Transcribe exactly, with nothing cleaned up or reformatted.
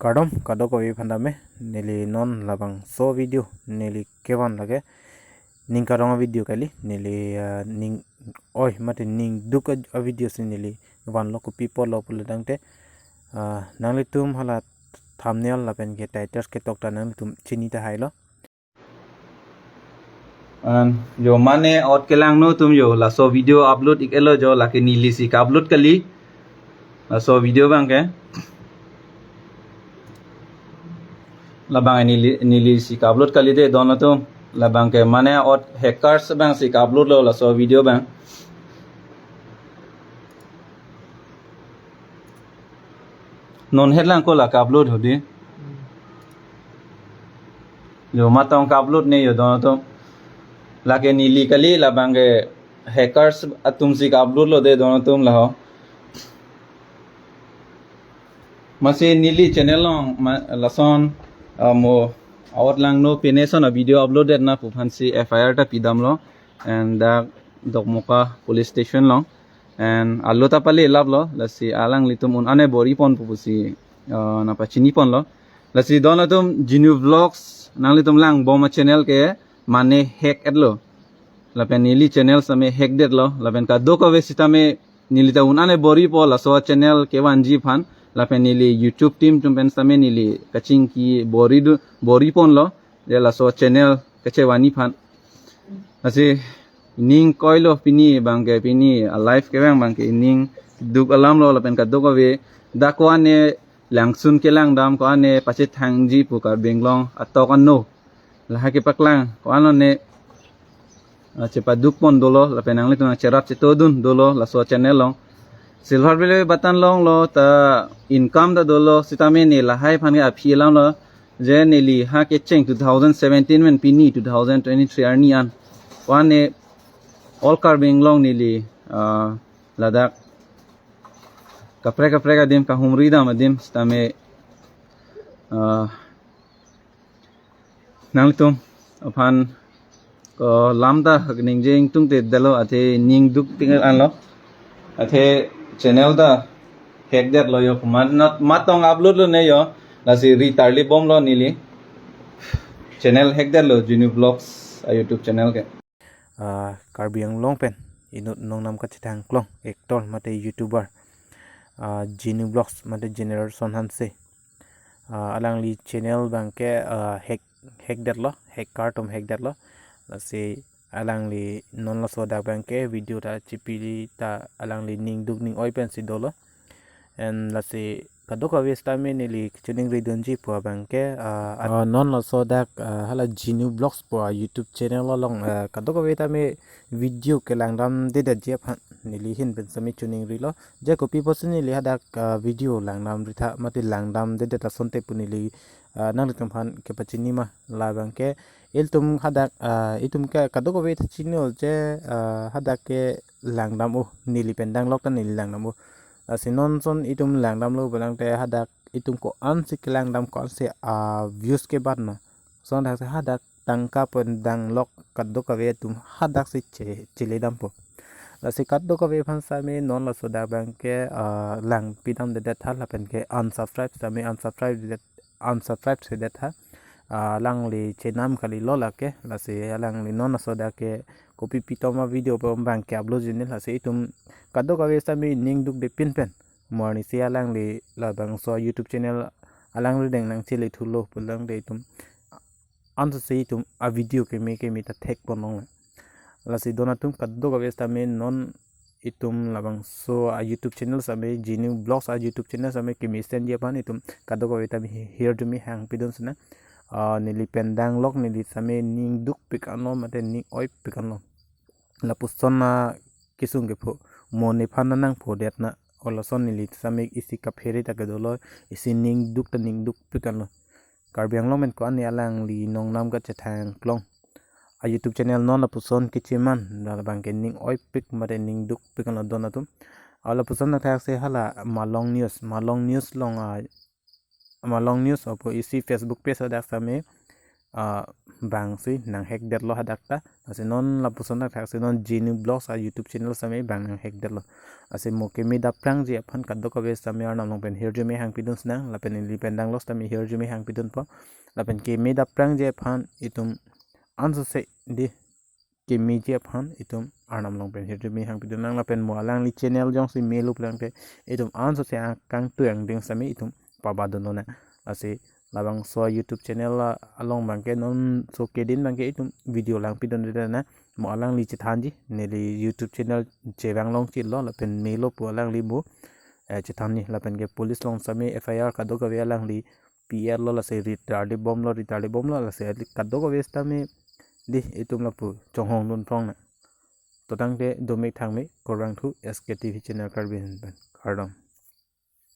Kardom kadokave aphan tame, neli non labangso video neli kevan lake ning karong a-video kali, neli, ah, ning oi mate ning duk a, a-video si neli vanlo. Kopi apotlo pulo tangte, ah, nanglitum hala thumbnail lapen ke titles ketok ta nanglitum chini tahai lo. An, jo mane ot kelangno atum jo, laso video upload ik-etlo jo, lake neli si ka-upload kali. Laso video abang ke. Labang neli, neli si ka-upload kali de don atum. Labang ke mane ot hackers abang si ka-upload lo laso video abang. Non het lang ko la ka-upload ho di. Jo matong ka-upload ne jo don atum. Lake neli kali, labang ke hackers atum si ka-upload lo de don atum laho. Masi neli channel along ma, lason, ah, mo ot langno pine son a-video upload det na pu aphan si F I R ta pidamlo. And dak Dokmoka police station along. And alo ta pale laplo, lasi alanglitum un-an e bor-i pon pusi, ah, nangpachini ponlo. Lasi don atum Genu Vlogs, nanglitum langbom a-channel ke mane hack-etlo. Lapen neli channel sitame hack detlo. Lapen kadokave sitame neli ta un-an e bor-i po laso channel kevanji aphan. Lapen neli YouTube team atum pen sitame neli kachingki bor-i dun, bor-i ponlo. Je laso channel kachevani aphan. Lasi ning koilo pini abang ke, pini a-live kevang abang ke ning duk alam lo lapen kadokave dak ko-an ne langsun kelang dam, ko-an ne pachethangji pu Karbi Anglong atok ano. Lahai kepaklang ko-an lo ne, ah, chepaduk pon dolo, lapen nanglitum nangcherap chetodun dolo laso channel along. Silver play button longlo ta income ta dolo, sitame ne lahai aphan ke aphi alam lo. Je neli ha kecheng two thousand seventeen pen pini two thousand twenty-three arni an. Ko-an ne all Karbi Anglong neli, ah, ladak kaprek kaprek adim kahumri dam adim sitame, ah, nanglitum aphan ko lam ta ningje ingtungte detlo, athe ning dukpik anlo. Athe channel ta hack detlo jo, mat not matong upload lo ne jo. Lasi ri tarli bomlo neli. Channel hack detlo Genu Vlogs a-YouTube channel ke. Ah, Karbi Anglong pen inut nongnam kachethang klong actor mate YouTuber, ah, Genu Vlogs mate Generation Hanse. Ah, alangli channel abang ke, ah, hack, hack detlo, hacker atum hack detlo. Lasi alangli non laso dak abang ke video ta chipili ta alangli ning duk ning oi pensi dolo. And lasi kadokave sitame neli kachiningri dunji pu abang ke, ah, ah, non laso dak, ah, hala Genu Vlogs pu a-YouTube channel along, ah, kadokave tame video kelang damdedetji aphan neli ahin pen sitame chiningrilo. Je kopi pusi neli hadak, ah, video lang damri tha mate lang damdedet asonte pu neli, ah, nanglitum aphan kepachini ma, labang ke ilitum hadak, ah, itum ke kadokave ta chini o je, ah, hadak kelang dam o, neli pen danglok ta neli lang dam o. Lasi non son itum lang damlo pulo tangte hadak itum ko-an si kelang dam, ko-an si, ah, views kebat ma. Lason hadak si hadak tangka pen danglok kadokave atum hadak si che, chele dampo. Lasi kadokave aphan sitame non laso dak abang ke, ah, lang pidamdedet tha lapen ke unsubscribe sitame unsubscribe det, unsubscribe sedet tha. Ah, alangli chenam kalilo lake, lasi alangli non laso dak ke kopi pitom a-video pu abang ke upload jinil, lasi itum kadokave sitame ning dukde pin pen. Mo arnisi alangli labangso YouTube channel alangli deng nangchele thulo pulo tangte itum ansose itum a-video keme keme ta thek pon longle. Lasi don atum kadokave sitame non itum labangso a-YouTube channel sitame Genu Vlogs a-YouTube channel sitame kemesenji aphan itum kadokave tame hi-, hirjume hang pidun sina. Ah, neli pen danglok neli sitame ning dukpik anlo mate ning oipik anlo. Lapuson akesung kepho, mo nephan nangphodet na, o lason neli sitame isi kaphere ta kedolo, isi ning duk ta ning dukpik anlo. Karbi Anglong pen ko-an ne alangli nongnam kachethang klong a-YouTube channel non lapuson kecheman, labang ke ning oipik mate ning dukpik anlo don atum. A lapuson athak si hala Malong News, Malong News along a, Malong News opo isi Facebook page hadak sitame ah, bang si nang hack detlo hadak ta. Lasi non lapuson thakthak si non Genu Vlogs a YouTube channel sitame bang nang hack detlo. Lasi mo keme daprangji aphan kadokave sitame Arnam along pen hirjume hangpidun sinang, lapen neli pen danglo sitame hirjume hangpidunpo. Lapen keme daprangji aphan itum ansose dei kemeji aphan itum Arnam along pen hirjume hangpidun nang, lapen mo alangli channel jongsi melo pulang te itum ansose akangtui angdeng sitame itum pabadun lonang. Lasi labangso YouTube channel a-, along abangke non so kedin abangke itum video langpidunde nang. Mo alangli chethanji, neli YouTube channel chevang longchelo lapen melo pu alangli mo, eh, chethanji, lapen ke police along sitame F I R kadokave alangli P R lo, lasi retarded bomlo, retarded bomlo, lasi kadokave sitame dei itum lapu chonghong dun phrong nang. To tangte domek thangme, kurvangthu S K T V channel Karbi Anglong pen. Kardom.